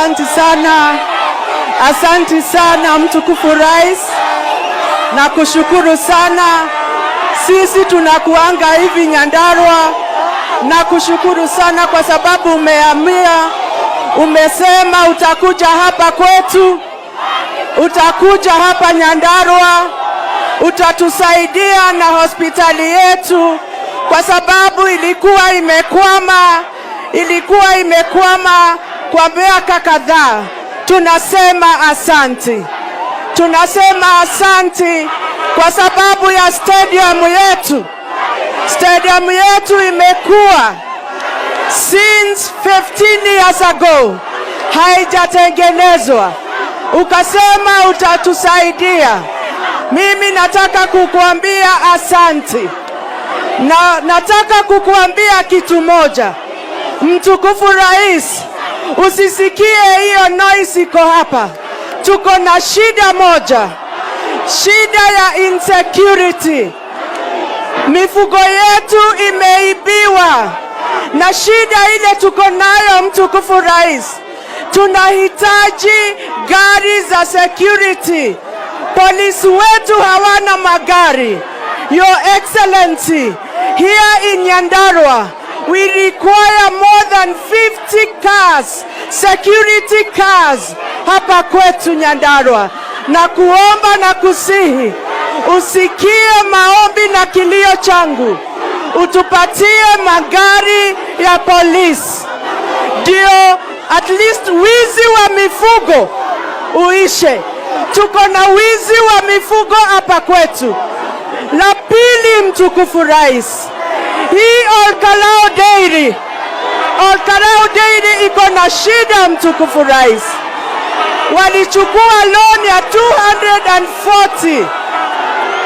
Asante sana, asante sana, mtukufu Rais, nakushukuru sana. Sisi tunakuanga hivi Nyandarua, nakushukuru sana kwa sababu umeamia, umesema utakuja hapa kwetu, utakuja hapa Nyandarua, utatusaidia na hospitali yetu, kwa sababu ilikuwa imekwama, ilikuwa imekwama kwa miaka kadhaa. Tunasema asante, tunasema asante kwa sababu ya stadium yetu. Stadium yetu imekuwa since 15 years ago haijatengenezwa, ukasema utatusaidia. Mimi nataka kukuambia asante, na nataka kukuambia kitu moja, mtukufu Rais, usisikie hiyo noise iko hapa. Tuko na shida moja, shida ya insecurity. Mifugo yetu imeibiwa, na shida ile tuko nayo, mtukufu Rais, tunahitaji gari za security. Polisi wetu hawana magari. Your Excellency, here in Nyandarua, we require more than 50 cars, security cars hapa kwetu Nyandarua, nakuomba na kusihi usikie maombi na kilio changu, utupatie magari ya polisi, ndio at least wizi wa mifugo uishe. Tuko na wizi wa mifugo hapa kwetu. La pili, mtukufu Rais, hii Olkalou Dairy, Olkalou Dairy iko na shida, mtukufu Rais. Walichukua loan ya 240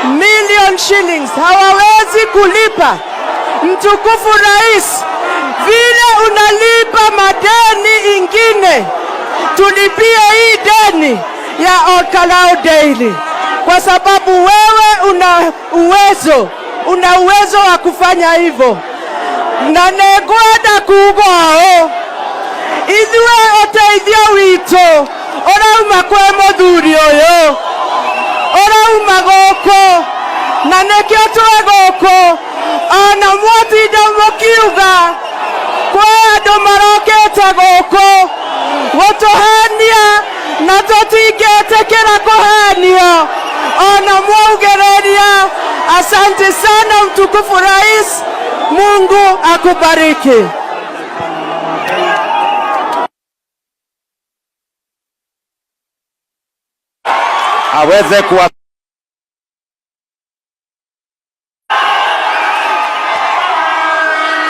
million shillings, hawawezi kulipa. Mtukufu Rais, vile unalipa madeni ingine, tulipie hii deni ya Olkalou Dairy, kwa sababu wewe una uwezo, una uwezo wa kufanya hivyo, na nĩngwenda kuuga ũũ, ithuĩ ũteithio witũ ũrauma kwĩ mũthuri ũyũ, ũrauma gũkũ, na nĩkĩo twĩ gũkũ. Ona mwatinda mũkiuga kwĩ andũ marokĩte gũkũ gũtũhenia, na tũtingĩtĩkĩra kũhenio ona mwaugĩrĩria. Asante sana, mtukufu Rais, Mungu akubariki. Aweze kuwa